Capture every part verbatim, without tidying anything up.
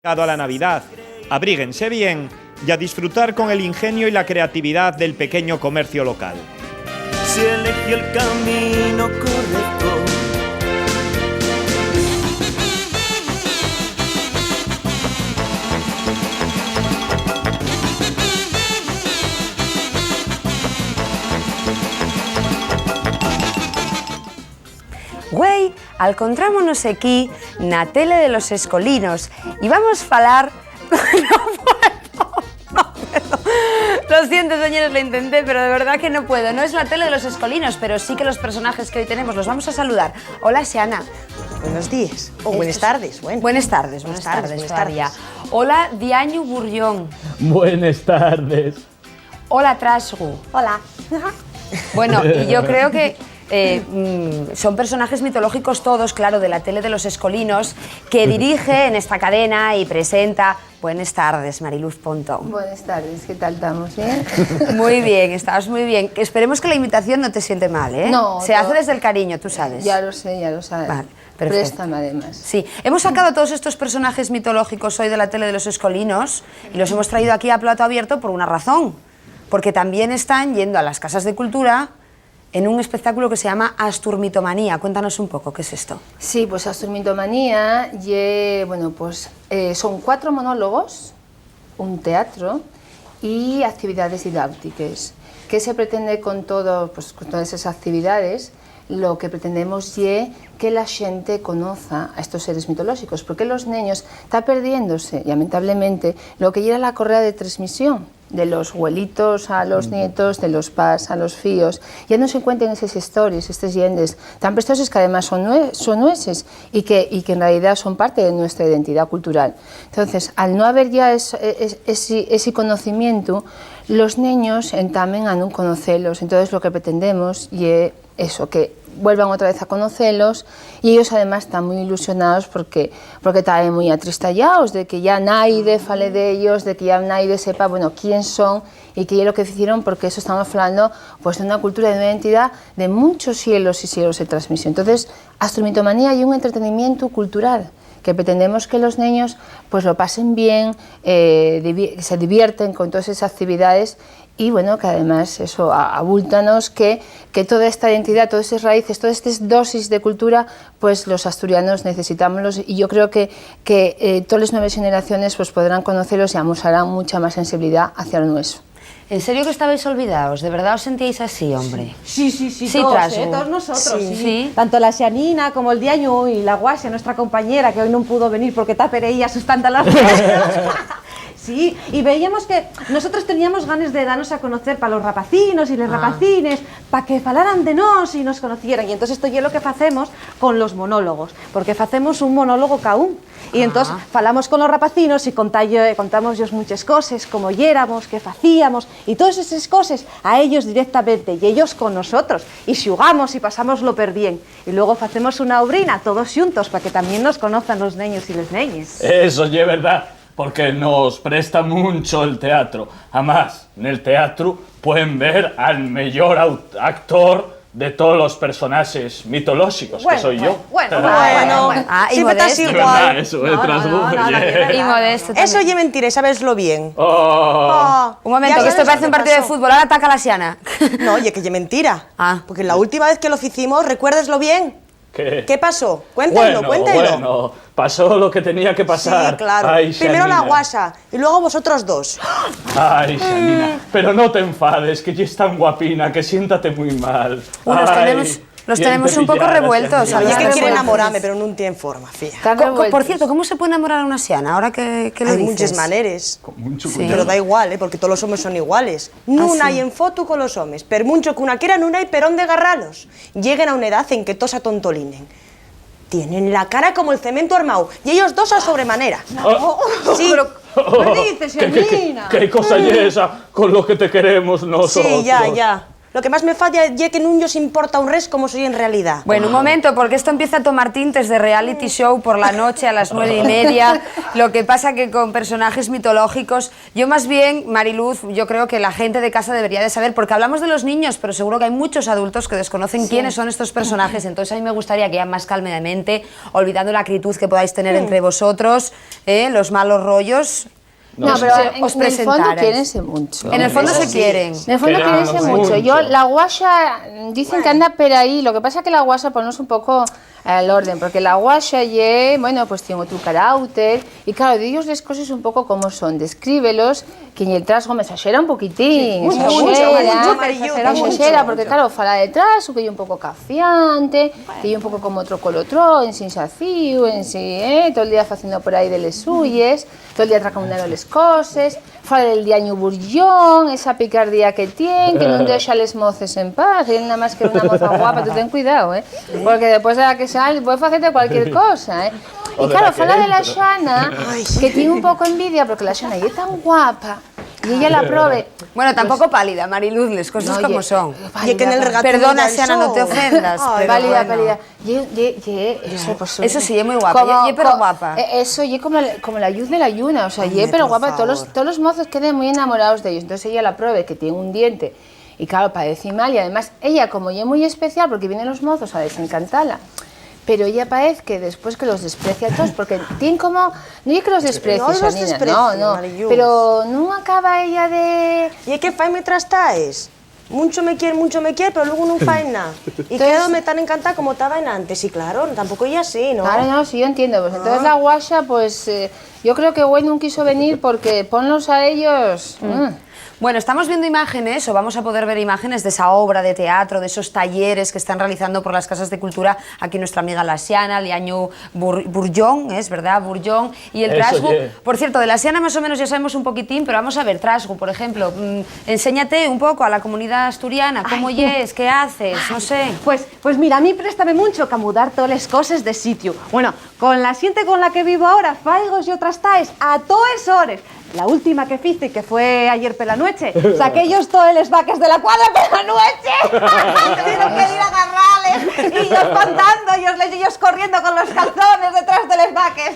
Llegado a la Navidad, abríguense bien y a disfrutar con el ingenio y la creatividad del pequeño comercio local. Si eligió el camino correcto. Güei, alcontrámonos equí na tele de los escolinos y vamos falar... No puedo, no puedo. Lo siento, señores, lo intenté, pero de verdad que no puedo. No es la tele de los escolinos, pero sí que los personajes que hoy tenemos los vamos a saludar. Hola, Xana. Buenos días. O buenas tardes, bueno. Buenas tardes, buenas tardes, buenas tardes todavía. Hola, Diañu Burrión. Buenas tardes. Hola, Trasgu. Hola. Bueno, y yo creo que, eh, mm, son personajes mitológicos todos, claro, de la tele de los escolinos, que dirige en esta cadena y presenta. Buenas tardes, Mariluz Pontón. Buenas tardes, ¿qué tal estamos? ¿Bien? Muy bien, estamos muy bien. Esperemos que la invitación no te siente mal, ¿eh? No, se hace desde el cariño, tú sabes. Ya lo sé, ya lo sabes. Vale. Perfecto. Préstame, además. Sí. Hemos sacado a todos estos personajes mitológicos hoy de la tele de los escolinos y los hemos traído aquí a plato abierto por una razón. Porque también están yendo a las casas de cultura en un espectáculo que se llama Asturmitomanía. Cuéntanos un poco, ¿qué es esto? Sí, pues Asturmitomanía ye, bueno, pues, eh, son cuatro monólogos, un teatro y actividades didáctiques. ¿Qué se pretende con todo, pues, con todas esas actividades? Lo que pretendemos ye que la xente conoza a estos seres mitolóxicos, porque los neños ta perdiéndose, lamentablemente, lo que yera la correa de transmisión de los güelitos a los nietos, de los pas a los fíos. Ya no se cuenten eses histories, estes llendes tan precioses que además son nue-, son nueses y que, y que en realidad son parte de nuestra identidá cultural. Entonces, al no haber ya es-, es-, esi, esi conocimientu, los neños entamen a nun conocelos. Entonces, lo que pretendemos ye eso, que vuelvan otra vez a conocelos, y ellos además tán mui ilusionaos porque, porque taen mui atristallaos de que ya naide fale d'ellos, de que ya naide sepa, bueno, quién son y qué ye lo que ficieron, porque eso estamos falando, pues, d'una cultura, d'una identidá de munchos sieglos y sieglos de transmisión. Entonces, Asturmitomanía ye un entretenimientu cultural que pretendemos que los neños, pues, lo pasen bien, eh, divi-, se divierten con todas esas actividades. Y, bueno, que además eso a-, abúltanos que, que toda esta identidá, todas esas raíces, todas estas dosis de cultura, pues los asturianos necesitámoslos, y yo creo que, que, eh, toles nueves xeneraciones, pues, podrán conocelos y amosarán mucha más sensibilidá hacia lo nueso. ¿En serio que estabais olvidaos? ¿De verdad os sentíais así, hombre? Sí, sí, sí, sí, todos, Trasgu, ¿eh? Todos nosotros, sí. Sí. Tanto la Xanina como el Diañu y la Guaxa, nuestra compañera, que hoy no pudo venir porque está pereía asustando a las... Sí, y veíamos que nosotros teníamos ganes de darnos a conocer pa los rapacinos y les rapacines, pa que falaran de nós y nos conocieran. Y entonces esto ye lo que facemos con los monólogos, porque facemos un monólogo ca un. Y entonces falamos con los rapacinos y contalle-, contámosllos muchas coses, cómo yéramos, qué facíamos, y todas esas coses a ellos directamente, y ellos con nosotros, y xugamos y pasámoslo per bien. Y luego facemos una obrina todos xuntos pa que tamién nos conozan los neños y les neñes. Eso ye verdá, porque nos presta muncho el teatro. Amás, nel teatru pueden ver al meyor aut-, actor de todos los personaxes mitolóxicos, que soy yo. Bueno, bueno, bueno, bueno. Ah, y modesto. De verdá, eso, eh, Trasgu, no, no, no, oye. Y modesto también. Eso ye mentira, y sabeslo bien. Oh. Un momento, que esto parece un partido de fútbol. Ahora ataca la Xana. No, oye, que ye mentira. Ah. Porque la última vez que lo ficimos, recuérdeslo bien. ¿Qué? ¿Qué pasó? Cuéntenlo, cuéntenlo. Bueno, bueno, pasó lo que tenía que pasar. Sí, claro. Ay, primero la Xanina. Guaxa y luego vosotros dos. Ay, Xanina, pero no te enfades, que yes tan guapina, que siéntate muy mal. Uh, los tenemos, los tenemos un poco revueltos a los tres. Oye, que quiere enamorarme, pero nun tien forma, fía. Están revueltos. Co-, co-, por cierto, ¿cómo se puede enamorar a una Xana? Ahora que, que lo dices. Hay muchas maneras. Con mucho cuidado. Pero da igual, ¿eh? Porque todos los hombres son iguales. Nun hai en fotu con los hombres. Per muncho que una quiera, nun hai per onde garralos. Lleguen a una edad en que todos atontolinen. Tienen la cara como el cemento armao, y ellos dos a sobremanera. Oh, sí. Pero, ¿qué dices, Xanina? ¿Qué, qué, qué, qué cosa ye esa con lo que te queremos nosotros? Sí, ya, ya. Lo que más me falla ye que nun yos importa un res como soi en realidá. Bueno, un momento, porque esto empieza a tomar tintes de reality show por la noche a las nueve y media. Lo que pasa que con personajes mitológicos, yo más bien, Mariluz, yo creo que la gente de casa debería de saber, porque hablamos de los niños, pero seguro que hay muchos adultos que desconocen quiénes son estos personajes. Entonces a mí me gustaría que ya más calmadamente, olvidando la acritud que podáis tener entre vosotros, eh, los malos rollos, No, pero os en el fondo presentarais. Quiérense mucho. En el fondo se quieren. En el fondo quiérense mucho. Yo, la guaxa, dicen que anda per ahí. Lo que pasa que la guaxa ponemos un poco al orden, porque la guaxa ye, bueno, pues tiene otro carácter. Y claro, digo les coses un poco como son, descríbelos, que el trasgu me exagera un poquitín, mucho, mucho, mucho, mucho, exagera, porque claro, fala de trasgu, que ye un poco cafiante, que ye un poco como otro colotrón, ensin sacíu, ensin, eh, todo el día haciendo por ahí de les suyes. Todo el día tracamundando les coses, fala del diañu burllón, esa picardía que tien, que nun dexa les moces en paz, y él nada más que una moza guapa, tú ten cuidado, ¿eh? Porque después de la que sale, puede facerte cualquier cosa, ¿eh? Y claro, fala de la Xana, que tiene un poco envidia, porque la Xana ye tan guapa, y ella la probe. Bueno, tampoco pálida, Mariluz, les cosas como son. Perdona, Xana, no te ofendas, pero válida, bueno. Válida. Ye, ye, ye, eso, pues, eso sí, ye mui guapa, como, ye, ye pero co-, guapa. Eh, eso, ye como la, como la lluz de la lluna, o sea, ye pero guapa. Todos los, todos los mozos queden muy enamorados de ellos. Entonces ella la probe que tiene un diente, y claro, parece mal, y además ella, como ye muy especial, porque vienen los mozos a desencantala, pero ella parece que después que los desprecia a todos, porque tienen como, no ye que los desprecie, no los desprecie, no, no, pero nun acaba ella de... Ye que faime trastaes. Muncho me quier, muncho me quier, pero luego nun fai nada. Y quédome tan encantada como taba enantes. Y claro, tampoco ye así, ¿no? Claro, no, sí, yo entiendo. Pues entonces la guaxa, pues, eh, yo creo que güei nun quiso venir porque ponlos a ellos. Mm. Bueno, estamos viendo imágenes, o vamos a poder ver imágenes de esa obra de teatro, de esos talleres que están realizando por las casas de cultura aquí nuestra amiga la Xana, Liaño Bur-, Burllón, ¿es verdad? Burllón. Y el trasgu, por cierto, de la Xana más o menos ya sabemos un poquitín, pero vamos a ver, trasgu, por ejemplo, mm, enséñate un poco a la comunidad asturiana, ¿cómo yes? ¿Qué haces? No sé. Pues, pues mira, a mí préstame muncho camudar toles coses de sitiu. Bueno, con la xente con la que vivo ahora, faigos yo trastaes a toes hores. La última que fice, que fue ayer pela nueche, saqué-yos toes les vaques de la cuadra pela nueche. Tuvieron que ir a agarrales, y ellos contando, ellos, ellos corriendo con los calzones detrás de les vaques.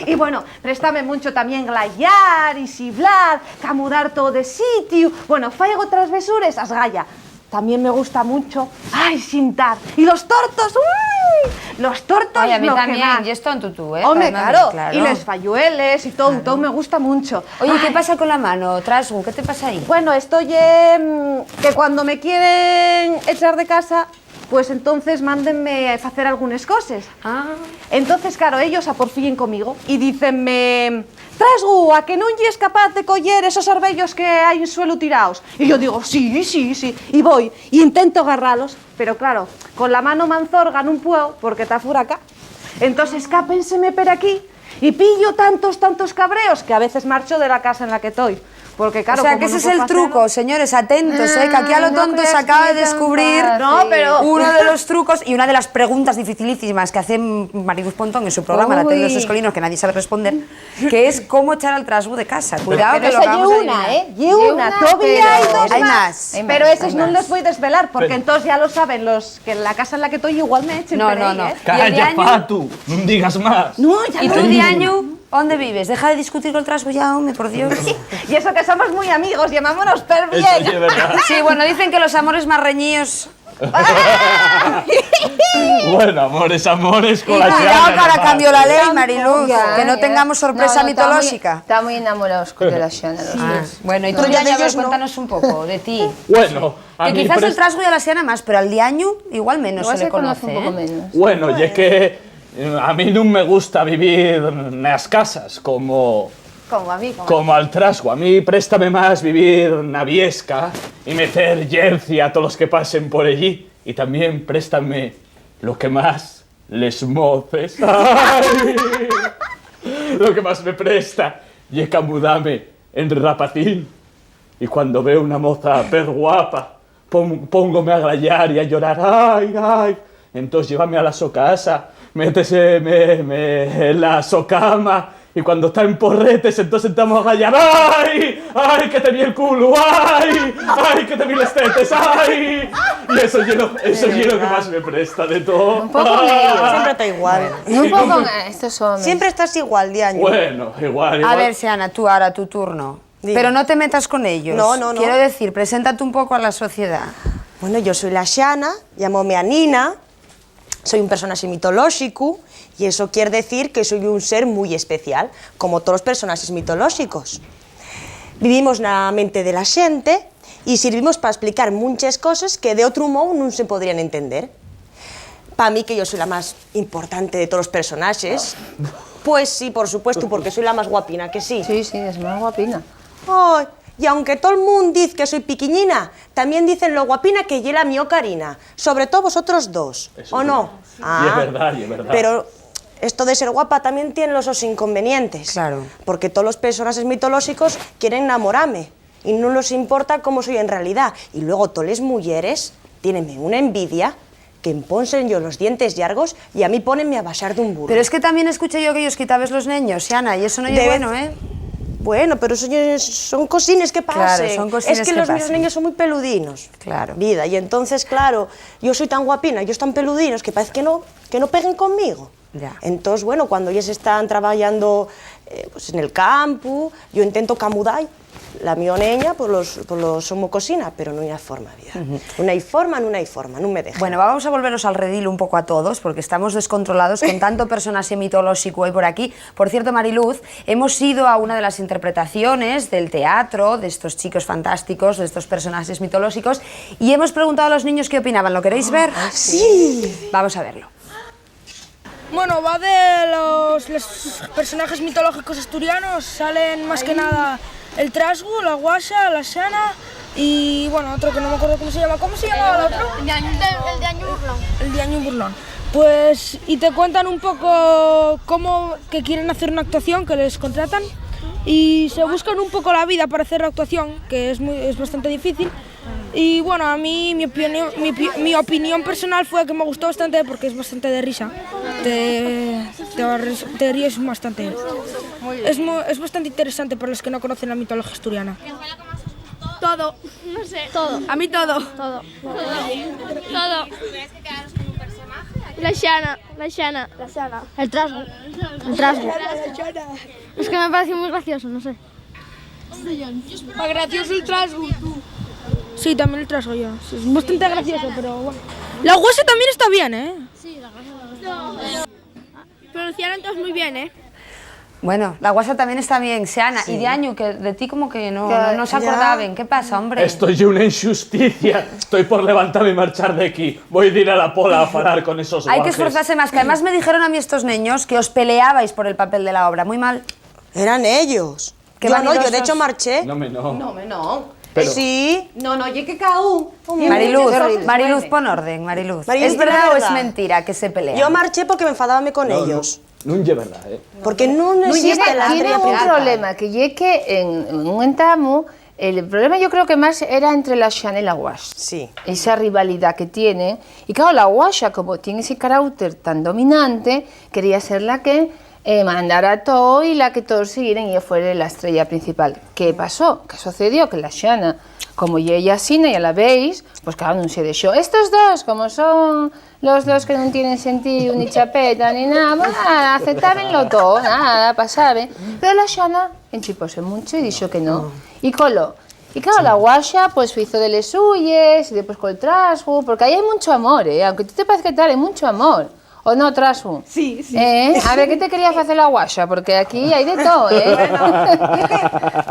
Y bueno, préstame muncho tamién glayar y xiblar, camudar todo de sitiu. Bueno, faigo tras besures, asgaya. Tamién me gusta muncho, ai, xintar. Y los tortos, ¡ui! Los tortos. Ai, a mí lo que tamién, más. Y esto en tutú, ¿eh? Home, claro, claro. Y les fayueles y todo, todo me gusta muncho. Oye, ¿qué pasa con la mano, trasgu? ¿Qué te pasa ahí? Bueno, esto ye, mm, que cuando me quieren echar de casa, pues entonces mándenme facer algunes coses. Ah. Entonces, claro, ellos aporfíen comigo y dícenme: "Trasgu, ¿a que nun yes capaz de coyer esos arbellos que hai en suelu tiraos?". Y yo digo: "Sí, sí, sí". Y voi, y intento garralos, pero claro, con la mano manzorga nun puedo porque ta furacá. Entonces escápenseme per aquí y pillo tantos, tantos cabreos que a veces marcho de la casa en la que toi. Porque, claro, o sea, que ese es el truco, señores, atentos, eh, que aquí a lo tonto se acaba de descubrir uno de los trucos y una de las preguntas dificilísimas que hace Mariluz Pontón en su programa, La tele de los escolinos, que nadie sabe responder, que es cómo echar al trasgu de casa. Cuidado, que lo acabamos de adivinar. Pero esa ye una, ¿eh? Ye una, todavía hay dos más. Hay más. Pero eses nun les voi desvelar, porque entonces ya lo saben los que en la casa en la que toi igual me echen per ahí, ¿eh? Calla, Patu, nun digas más. No, ya no. ¿Y tú, Diañu? ¿Ónde vives? Deja de discutir col trasgu ya, home, por Dios. Y eso que somos muy amigos, llamámonos per bien. Eso sí es verdad. Sí, bueno, dicen que los amores más reñíos. Bueno, amores, amores, con la cuidado, que ahora cambió la ley, Mariluz, que no tengamos sorpresa mitológica. Está muy enamorados con la Xana, los dos. Bueno, y tú, Diañu, a ver, cuéntanos un poco de ti. Bueno, que quizás el trasgu ya la Xana más, pero al Diañu igual menos se le conoce, ¿eh? Bueno, y es que A mí nun me gusta vivir nas casas como, como a mí, como como al trasgu. A mí préstame más vivir na viesca y meter yercia a tolos que pasen por ellí. Y tamién préstame lo que más, les moces. Ai. Lo que más me presta ye camudame en rapacín. Y cuando veo una moza perguapa, pon-, póngome a glayar y a llorar, "Ai, ai". Entós llévame a la so casa, méteseme, me, en la so cama Y cuando ta en porretes, entonces entramos a gallar: ¡Ai! ¡Ai, que te vi el culo! ¡Ai! ¡Ai, que te vi les tetes! ¡Ai! Y eso ye lo, eso ye lo que más me presta de todo. Un poco menos. Siempre ta igual. Un poco, eh, estos hombres. Siempre estás igual, Diaño. Bueno, igual, igual. A ver, Xana, tú ahora tu turno. Dime. Pero no te metas con ellos. No, no, no. Quiero decir, preséntate un poco a la sociedad. Bueno, yo soy la Xana, llámome Anina, soy un personaxe mitolóxicu, y eso quier decir que soy un ser mui especial, como tolos personaxes mitolóxicos. Vivimos na mente de la xente y sirvimos pa esplicar munches coses que d'otru mou nun se podrían entender. Pa mí, que yo soy la más importante de tolos personaxes, pues sí, por supuestu, porque soy la más guapina, ¿que sí? Sí, sí, es más guapina. Ai, y aunque tol mún diz que soy piquiñina, tamién dicen lo guapina que ye la mio Karina, sobre todo vosotros dos, ¿o no? Eso sí. Y es verdá, y es verdá. Pero esto de ser guapa tamién tien los sos inconvenientes. Claro. Porque tolos personaxes mitolóxicos quieren namorame y nun los importa cómo soy en realidá. Y luego toles muyeres tiénenme una envidia que empónsenllos los dientes llargos y a mí pónenme a baxar d'un burru. Pero es que tamién escuché yo que-yos quitabes los neños, Xana, y eso no ye bueno, ¿eh? Bueno, pero eso ye, son cosines que pasen. Claro, son cosines que pasen. Es que los míos neños son mui peludinos. Claro. Vida, y entonces, claro, yo soy tan guapina, ellos tan peludinos, que parece que no, que no peguen conmigo. Ya. Entós, bueno, cuando ellas están trabayando, eh, pues, en el campu, yo intento camudar la mio neña por los, por los somocosina, pero nun hai forma, vida. Ujú. Nun hai forma, nun hai forma, nun me dejan. Bueno, vamos a volveros al redil un poco a todos, porque estamos descontrolados con tanto personaje mitolóxico hoy por aquí. Por cierto, Mariluz, hemos ido a una de las interpretaciones del teatro, de estos chicos fantásticos, de estos personajes mitológicos, y hemos preguntado a los niños qué opinaban. ¿Lo queréis ver? Ah, sí. Vamos a verlo. Bueno, va de los, los personajes mitológicos asturianos, salen más que nada el Trasgu, la Guaxa, la Xana y, bueno, otro que no me acuerdo cómo se llama. ¿Cómo se llamaba el otro? El de Añu, el de Añu Burlón. El de Añu Burlón. Pues, y te cuentan un poco cómo que quieren hacer una actuación, que les contratan, y se buscan un poco la vida para hacer la actuación, que es muy, es bastante difícil. Y bueno, a mí mi opinión, mi opi-, mi opinión personal fue que me gustó bastante porque es bastante de risa. Te, te ris-, te ríes bastante. Es mu-, es bastante interesante para los que no conocen la mitología asturiana. ¿Qué fue lo que más os gustó? Todo. No sé. Todo. A mí todo. Todo. Todo. Todo. ¿Tuvierais que quedaros con un personaje? La Xana, la Xana. La Xana. El Trasgu. El Trasgu. Es que me parece muy gracioso, no sé. Más gracioso el Trasgu, tú. Sí, también el Trasgu yo. Es bastante gracioso, pero bueno. La Guaxa también está bien, ¿eh? Pronunciaron todos muy bien, ¿eh? Bueno, la Guaxa también está bien, Xana. Sí. Y Diañu, que de ti como que no, no, no se acordaben. ¿Qué pasa, hombre? Esto ye una inxusticia. Estoy por levantame y marchar d'equí. Voi dir a la pola a falar con esos guajes. Hay que esforzarse más, que además me dijeron a mí estos neños que os peleabais por el papel de la obra. Muy mal. Eran ellos. Qué vanidosos. Yo no, yo de hecho marché. No, me no. No, me no. Pero sí. No, no, ye que caú. Mariluz, Mariluz, pon orden, Mariluz. Mariluz, ¿es verdad o es mentira que se pelean? Yo marché porque me enfadábame con ellos. No, no, nun ye verdá, ¿eh? Porque nun existe la estrella principal. Tiene un problema, que ye que en, en un entamu, el problema yo creo que más era entre la Xana y la Guaxa. Sí. Esa rivalidad que tienen. Y claro, la Guaxa, como tiene ese carácter tan dominante, quería ser la que eh, mandara todo y la que todos siguieren y fuere la estrella principal. ¿Qué pasó? ¿Qué sucedió? Que la Xana, como ye ella asina, ya la veis, pues claro, nun se dexó. Estos dos, como son los dos que nun tienen sentido, ni chapeta, ni nada, pues nada, aceptábenlo todo, nada, pasaben. Pero la Xana enchipóse muncho y dixo que no. Y coló. Y claro, la Guaxa, pues, fizo de les suyes, y después col Trasgu, porque ahí hai muncho amor, ¿eh? Aunque tú te parezca que tal, hai muncho amor. ¿O no, Trasgu? Sí, sí. Eh, a ver, ¿qué te quería facer la Guaxa? Porque aquí hai de todo, ¿eh? Bueno, ye que,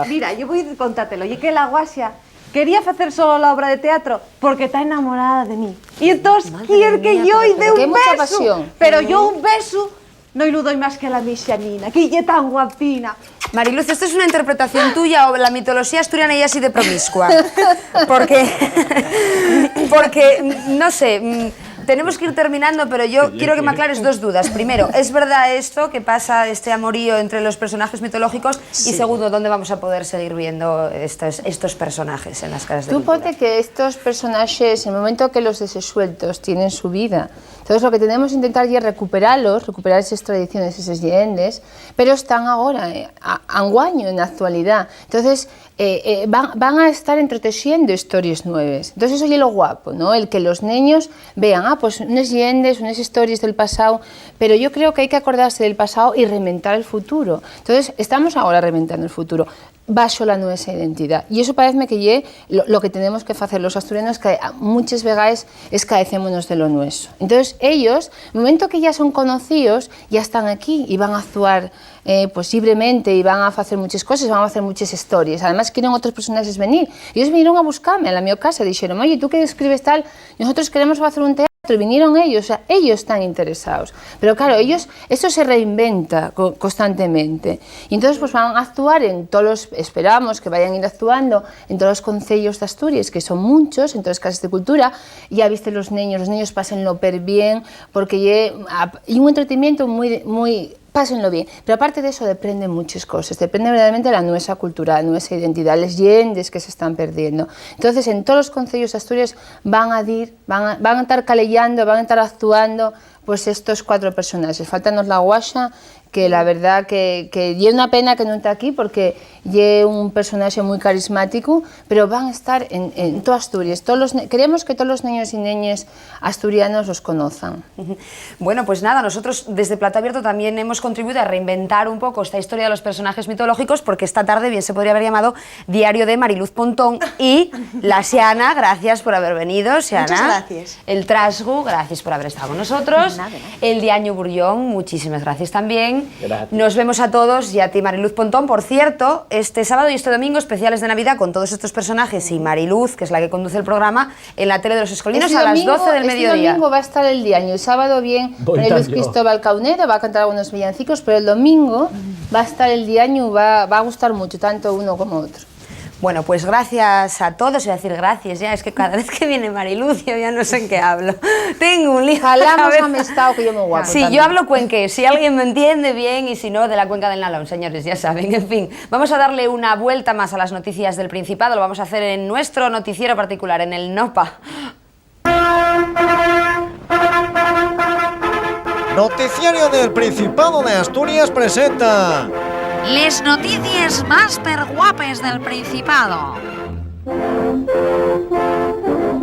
mira, yo voi contátelo. Ye que la Guaxa quería facer solo la obra de teatro porque ta enamorada de mí. Y entós quier que yo-y dé un besu. Pero yo un besu no-y lu doi más que a la mi Xanina, que ye tan guapina. Mariluz, ¿esto es una interpretación tuya o la mitología asturiana ya así de promiscua? Porque, porque, no sé, mm, Tenemos que ir terminando, pero yo quiero que me aclares dos dudas. Primero, ¿es verdad esto que pasa este amorío entre los personajes mitológicos? Y segundo, ¿dónde vamos a poder seguir viendo estos, estos personajes en las casas de cultura? Tú ponte que estos personajes, en el momento que los deses sueltos, tienen su vida. Entonces, lo que tenemos que intentar es recuperarlos, recuperar esas tradiciones, esas lleendes, pero están ahora, eh, a-, anguaño, en la actualidad. Entonces, eh, eh, van, van a estar entretexiendo histories nueves. Entonces, eso ye lo guapo, ¿no? El que los neños vean, ah, pues, unes lleendes, unes histories del pasado, pero yo creo que hay que acordarse del pasado y reinventar el futuro. Entonces, estamos ahora reinventando el futuro baxo la nuesa identidá. Y eso paezme que ye lo, lo que tenemos que facer los asturianos, que a-, munches vegaes escaecémonos de lo nueso. Entonces, ellos, el momento que ya son conocíos, ya están aquí y van a actuar, eh, pues, libremente y van a facer munches coses, van a facer munches histories. Además, quieren otros personajes venir. Ellos vinieron a buscame a la mio casa, dixeron: "Oye, tú que escribes tal, nosotros queremos facer un teatro". Y vinieron ellos, o sea, ellos están interesados. Pero claro, ellos, esto se reinventa co-, constantemente. Y entonces, pues, van a actuar en todos los, esperamos que vayan a ir actuando en todos los concellos de Asturias, que son munchos, en todas las casas de cultura. Ya viste los neños, los neños pásenlo per bien, porque ye, ap-, ye un entretenimiento muy, muy, pásenlo bien. Pero aparte de eso, deprenden munches coses. Deprenden verdaderamente la nuesa cultura, la nuesa identidá, les lleendes que se están perdiendo. Entonces, en todos los concellos de Asturias van a dir, van a, van a estar caleyando, van a estar actuando, pues, estos cuatro personajes. Fáltanos la guaxa, que la verdá que, que ye una pena que nun ta aquí, porque ye un personaxe mui carismáticu, pero van a estar en, en toda Asturias. Todos los ne-, queremos que todos los neños y neñes asturianos los conozan. Ujú. Bueno, pues nada, nosotros desde Plato Abierto también hemos contribuido a reinventar un poco esta historia de los personajes mitológicos, porque esta tarde bien se podría haber llamado Diario de Mariluz Pontón y la Xana. Gracias por haber venido, Xana. Muchas gracias. El Trasgu, gracias por haber estado con nosotros. Nada, nada. El Diañu Burllón, muchísimas gracias también. Gracias. Nos vemos a todos y a ti, Mariluz Pontón. Por cierto, este sábado y este domingo, especiales de Navidad con todos estos personajes y Mariluz, que es la que conduce el programa, en la tele de los Escolinos a las doce del mediodía. Este domingo, este domingo va a estar el Diañu, el sábado bien, Mariluz Cristóbal Caunedo, va a cantar algunos villancicos, pero el domingo va a estar el Diañu, va, va a gustar mucho, tanto uno como otro. Bueno, pues gracias a todos. Iba a decir gracias ya, es que cada vez que viene Mariluz yo ya no sé en qué hablo. Tengo un lío. Falamos amestao, que yo me guapo. Sí, yo hablo cuenqués, si alguien me entiende bien, y si no, de la cuenca del Nalón, señores, ya saben. En fin, vamos a darle una vuelta más a las noticias del Principado. Lo vamos a hacer en nuestro noticiero particular, en el Nopa. Noticiario del Principado de Asturias presenta Les noticies más perguapes del Principado.